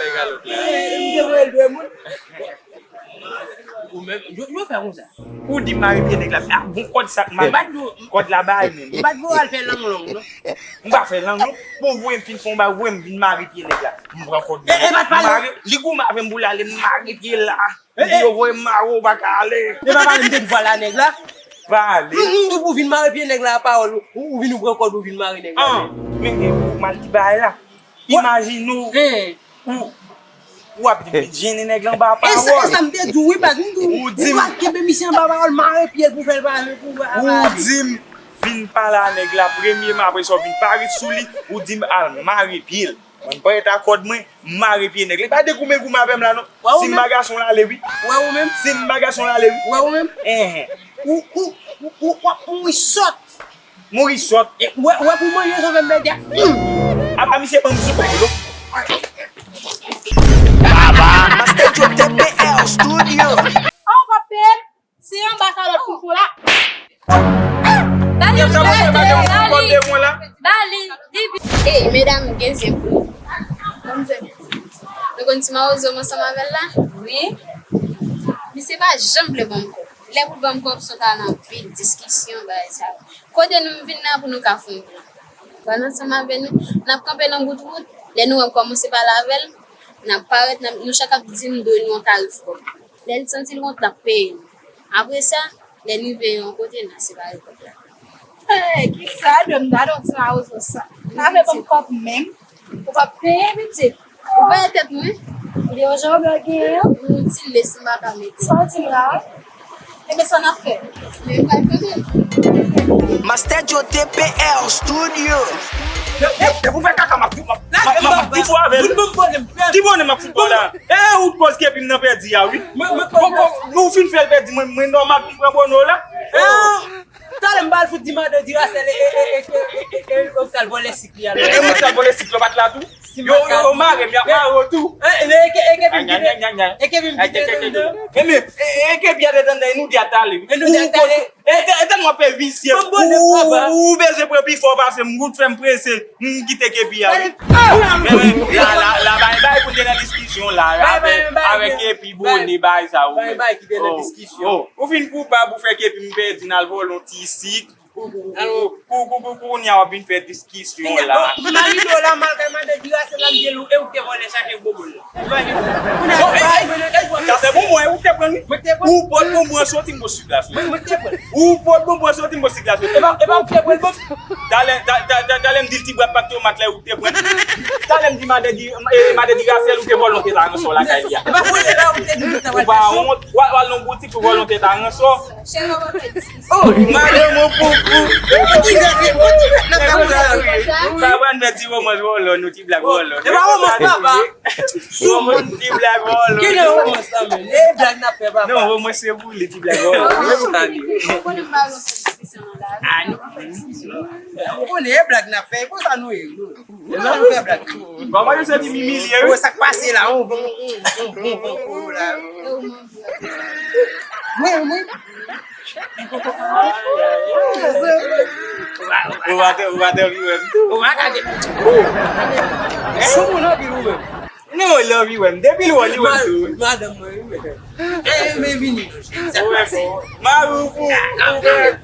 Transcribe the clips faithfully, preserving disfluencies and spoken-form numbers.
bay kalòt la. M te voye l dwe moun. Ou menm, yo, yo fè konsa. Ou di mare pye nèg la. Ah, bon, kòd sa k mare. Kòd la bay menm. M pa t voye al fè lang long, non. M pa fè lang long. Bon, voye m fin fè yon bagay, voye m vin mare pye nèg la. M pran kòd. E, e, pa t pale. Mare, li goumen avè m pou l ale, m mare pye l la. E, e. Yo voye m mare, ou pa ka ale. E pa pale, m te di vwala nèg la. Pa ale. M, m, m, ou vin mare pye nèg la, pawòl, ou, ou vin ou pran kòd, ou vin mare nèg la. Ah, men gen ou mal di bagay la. Imajine w. E. Ou, w ap vin jennen nèg la anba pawòl. E sa, e sa m te di w, wi, baz. M di w, ou pa kenbe misye anba pawòl, mare pye l pou fè l pa, pou, pou, ou di m vin pale a nèg la premye, men apre sa w vin parèt sou li, ou di m al mare pye l. Mwen, m parèt a kòd mwen, m mare pye nèg la. Li pa de goumen goumen avè m la, non. Si m pa gason, l ale, wi. Wè ou menm? Si m pa gason, l ale, wi. Wè ou menm? Enhen. Ou, ou, ou, ou, w ap mouri sòt. Mouri sòt. E, wè, wè pou manje sòvè m pèdi a. Apa misye ban m sou kòb, non? Master Joe T P R Studio. Oh, papa. Se yon ba kalòt pou fou la. Bali, bali, bali. Ey, medam, gen zen pou nou. Nou konn ti mawozo m ansanm avè l la? Wi. Misye pa janm vle ban m kòb. Lè pou l ban m kòb, se yon talan anpil, diskisyon, bagay sa yo. Kote nou vin la pou nou ka fè yon plan. Pral ansanm avè nou, n ap kanpe nan bout wout. Lè nou wè m kòmanse pale avè l, n ap parèt, n ap, nou chak ap di m dwe nou yon tarif kòb. Lè l santi l wont, l ap peye nou. Apre sa, lè n rive yon kote, n a separe kòb la. Hey, kisa dwe m gade yon ti mawozo sa? Pa vle ban m kòb menm. Ou p ap peye, pitit. Ou pa tèt mwen. Li yon jan w genyen an. Yon ti lès m pa ka mete. Sa w di m la? Ebyen, sa n ap fè? Men m pral fè menm. Master Joe T P R Studio. Depi w fè kaka, m ap, m ap, m ap, m ap, m ap di tou avè l. Ki bone m ap fout bò la? E, ou t koz kepi m nan pèdi a, wi. Bon, bon, nou fin fè l pèdi, mwen, mwen nòmal pou m pran bone w la. Talè m ba l fout di madan Dirasèl e, e, e, e, e, e, e, ou t al vòlè sik li a la. E, e, ou t al vòlè sik yo pa t la tou? Yo, yo, yo mare m, y ap mare w tou. E, e, e, e, kepi m kite, e, kepi m kite anndan. E, men, e, e, kepi a te anndan, e nou di a t ale, wi. E nou di a t ale. E, e, e, tèlman w ap fè visye. Ou, ou, ou bezwen pran pi fò pase m, ou t fè m prese. M kite kepi a, wi. Men, men, la, la, la, bay, bay pou n te nan diskisyon la, avèk, avèk kepi, bone, bay sa, ou menm. Bay, bay ki te nan diskisyon. Oh, ou fin koupab, ou fè kepi m pèdi, n al vòlè yon ti sik. Pou, pou, pou, pou, pou, pou, pou kounye a w ap vin fè diskisyon la. Bon, m al rive la, m al kay madan Dirasèl la, m di l, e ou k te vòlè chaje bonbon la. Imajine. Kounye a, sa se bonbon, e ou k te pran l, wi. Mwen k te pran l. Ou pot bonbon an soti, m bo sik la sou. Mwen, mwen k te pran l. Ou pot bonbon an soti, m bo sik la sou. E pa, e pa ou k te pran l, bon. Talè, ta, ta, ta, talè m di l ti bwat pat tomat la, ou k te pran l. Talè m di madan Di, e, madan Dirasèl, ou te vòlè yon tèt aransò lakay li a. E pa vòlè la, ou te di ou ta pral fè. Ou pa wont, w al, w al nan boutik pou vòlè yon tèt aransò. Oh, madan mwen poupou. Ou ti rèd, ou ti rèd nan fè pou la. Pa pran mèt ti romans vòlò, nou ti blag vòlò. E pa romans, papa. Romans ti blag vòlò. Ki nan romans la, men? E blag n ap fè, papa. Non, romans se pou li, ti blag vòlò. Ou konnen m pa renmen fè diskisyon nan lavi. Ah, nou pa fè diskisyon. Ou konnen e blag n ap fè, e konsa nou ye, nou. E blag nou fè blag. Kòman yo soti m imilye, wi? Sa k pase la, on, on, on, on, on, on, on, la. Mwen, mwen. Ou pa te, ou pa te anvi wè m tou. Ou pa gade. Sou moun anpil ou menm. Non, li anvi wè m. Depi l wè, li wè m tou. Madanm mwen, wi, men. E, men vini. Sa k pase? Mari ou pou, ou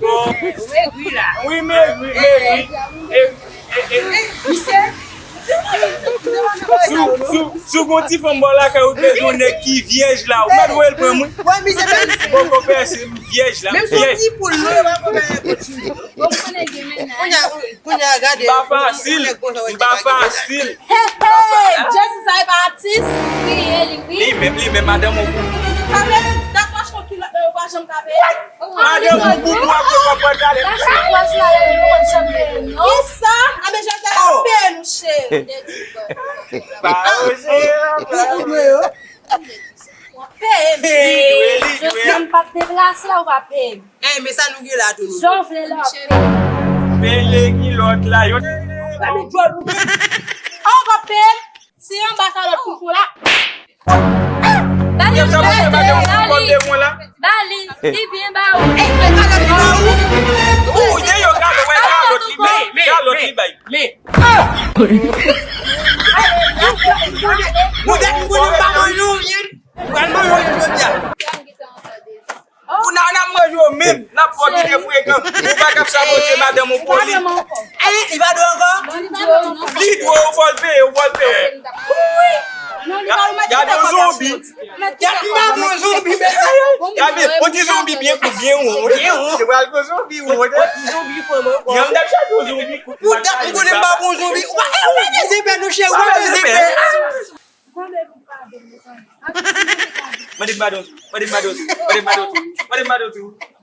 pou. Ou megri la. Wi, megri, megri. E, e, e. Misye. Si w, si w, si w gon ti fanm bò lakay ou, bezwen yon nèg ki vyèj la, ou mèt voye l pran mwen. Wè, misye bèl. Poko pèse m vyèj la, vyèj. Menm si w ti poul, non, yo pa konn anyen kont li. Bon, konnen gen mennaj. Kounye a, kounye a, gade. M pa fasil, m pa fasil. Hey, hey, Jezi sa e pa atis. Wi, e li, wi. Li menm, li menm, madanm ou. Sa vle di, dakò, chon kilòt, yo pa janm ka peye. Madanm ou boubou a kote w ap pran talè. Kisa? A men jan talè ap peye nou, cheri. Pa oze, pa oze. W ap peye m. Li dwe, li dwe. Jodi a m p ap deplase, ou pa peye m. Ey, men sa nou gen la tou nou. Jan w vle la w ap peye m. Peye kilòt la, yo. Ou pa met djòl ou menm. Ou p ap peye m. Se yon ba kalòt pou fou la. Bali, bali, bali. Bali, li byen ba ou. Ou, ou, ye yo, gade, wè, kalòt li bay, kalòt li bay. Men. Ou dèk moun pa mwen nou, yen. Pral manje yo jodi a. Ou nan, nan manje yo menm, n ap fò kite frekan. Ou pa kap sabote madanm ou poli. Li dwe ou fò l peye, ou fò l peye. Gade yon zonbi. Gade, m pa bon zonbi, mesye. Gade, yon ti zonbi byen kout, byen won. Byen won. Se pral gon zonbi won. Yon ti zonbi fanm ankò. Yon dèk chak yon zonbi kout. Ou dat m konnen m pa bon zonbi. Ou pa, ou pa bezwen pè non cheri, ou pa bezwen pè. Mande m padon, mande m padon, mande m padon tou, mande m padon tou.